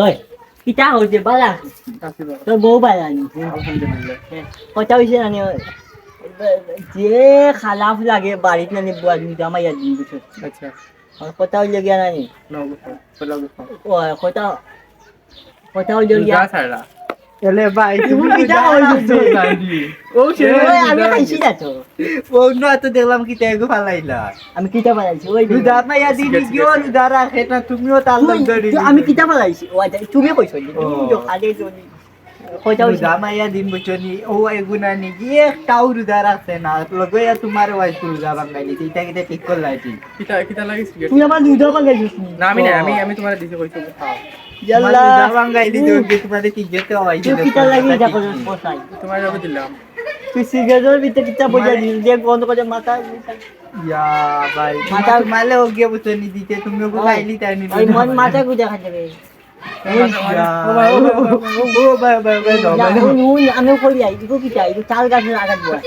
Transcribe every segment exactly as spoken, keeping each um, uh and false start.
ওই, কিতা করছে বালা? তোর বউ বালা নি? কথা হইছে না নি? ওই, যে খালাফ লাগে বাড়িত না নি, বুয়া দুইটা মাইয়া দিন বুঝছো? আচ্ছা। আর কথা হইলে গিয়া না নি? না, বুঝছো। কথা বুঝছো। ও, কথা, কথা হইলে গিয়া। এলে ভাই, তুমি কিতা করছো? ও, সে ওই, আমি খাইছি না তো। ও, না তো দেখলাম কিতা এগু ফালাইলা। আমি কিতা ফালাইছি? ওই দুধা মাইয়া দিন গিয়া দুধা রাখে না, তুমিও তার লগে ধরে আমি কিতা ফালাইছি? ও, আচ্ছা, তুমি কইছো নি? তুমি তো খালি জনি। কইতাও দুধা মাইয়া দিন বুঝছো নি? ও, এগু না নি? গিয়ে একটাও রোজা রাখছে না। লগে ইয়া তোমার ওয়াইফ রোজা ভাঙ্গাই দিছে। ইটা কিতা ঠিক করলা এটি? কিতা, কিতা লাগিস? তুই আমার রোজা ভাঙ্গাই দিস নি? না, আমি না, আমি, আমি তোমার দিছি কইছো। খাও। ইয়াল্লা। তোমার রোজা ভাঙ্গাই দিতে হইবে, তোমার কি গেতে হয়? তুই কিতা লাগি ইটা করছ? তোমার যাবে দিলাম। তুই সিগারেটর ভিতরে কিতা বইয়া দিস? যে বন্ধ করে মাথা। ইয়া ভাই, মাথা মালে ওকে বুঝছো নি দিতে, তুমি ওকে খাইলি তাই নি। এই মন মাথা গুজা খাইতে রে। ও ভাই, ও ভাই, ও ভাই, ও ভাই, ও ভাই, ও ভাই, ও ভাই, ও ভাই, ও ভাই, ও ভাই, ও ভাই। না, হুন, হুন, আমি কই আই, ইগু কিতা, ইগু তাল গাছর আগাত বওয়া।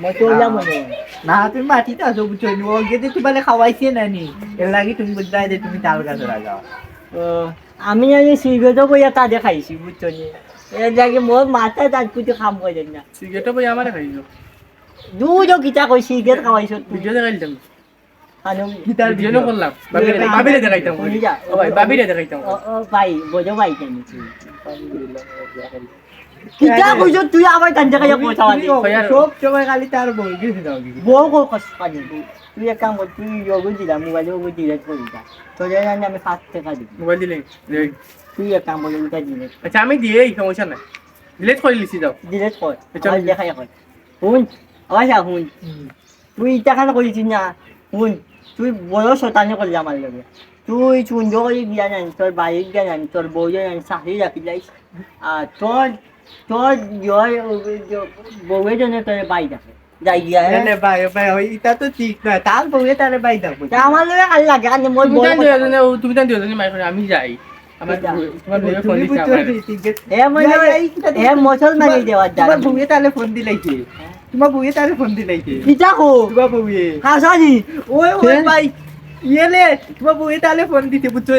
মতো ইলা মনে হয়। না, তুমি মাটিত আছো, বুঝছো নি? ও গেছে তোমারে খাওয়াইছে না নি? এর লাগি তুমি বুঝবায় যে তুমি তাল গাছর আগা। ও, আমি জানি সিগারেটও বইয়া তা দেখাইছি, বুঝছো নি? এর লাগি মোর মাথায় তার কুটি কাম করে না। সিগারেটও বইয়া আমারে খাইছো। দুধও কিতা কই, সিগারেট খাওয়াইছো তুই। ভিডিও দেখাইলাম। আনো। কিতার ভিডিও ভিডিও? করলাম। ভাবিরে, ভাবিরে দেখাইতাম। শুনি যা। ও ভাই, ভাবিরে দেখাইতাম। ও, ও ভাই, বোঝো ভাই কেন? কিতা কইছো তুই আবার তান জায়গায় কথা বলি? তুমি সব সময় খালি তার বউরে দাও কি? বউ কো কস পানি। তুই এক কাম কর, তুই ওগু দিলা, মোবাইল ওগু delete করে দিলা। তোরে আমি পাঁচ টাকা দিবি। মোবাইল দিলে? এই। তুই এক কাম কর, ওটা delete। আচ্ছা, আমি দিয়ে এই সমস্যা নাই। Delete করে দিছি, যাও। Delete কর। আচ্ছা, আমার আমি দেখাই এখন। হুন, আবার যা হুন। হুম। তুই ইটা কেন করিস না? হুন, তুই বড় শয়তানি করলি আমার লগে। তুই সুন্দর করে বিয়া নাই, তোর বাড়ির বিয়া নাই, তোর বউ নাই, চাকরি রাখি যাইস। আর তোর, তোর ইয়ে, বউয়ে জন্য তোর বাড়ি থাকে। যাই গিয়া, হ্যাঁ? এনে ভাই, ভাই, ওই ইটা তো ঠিক না। তার বউয়ে তারে বাড়ি থাকবো। তা আমার লগে আর লাগে, আর মোর তুমি বউ তান কথা দুইজনে, ও, তুমি তান দুইজনে মাই করে, আমি যাই। আমার এটা। বউ-, তোমার বউয়ে তুমি ফোন দিছে বুঝছো আমারে। নি, ঠিক আছে। এ মনে হয়, এই, এই, এই, এ মুসলমানি তোমার, দেওয়ার তোমার জানে। বউয়ে তাহলে ফোন দিলাইছে। তোমার বউয়ে তাহলে ফোন দিলাইছে। কিতা কো? তোমার বউয়ে। হাসানি। ওই, ওই কে? ভাই, ইয়ে লে, তোমার বউয়ে তাহলে ফোন দিতে, বুঝছো?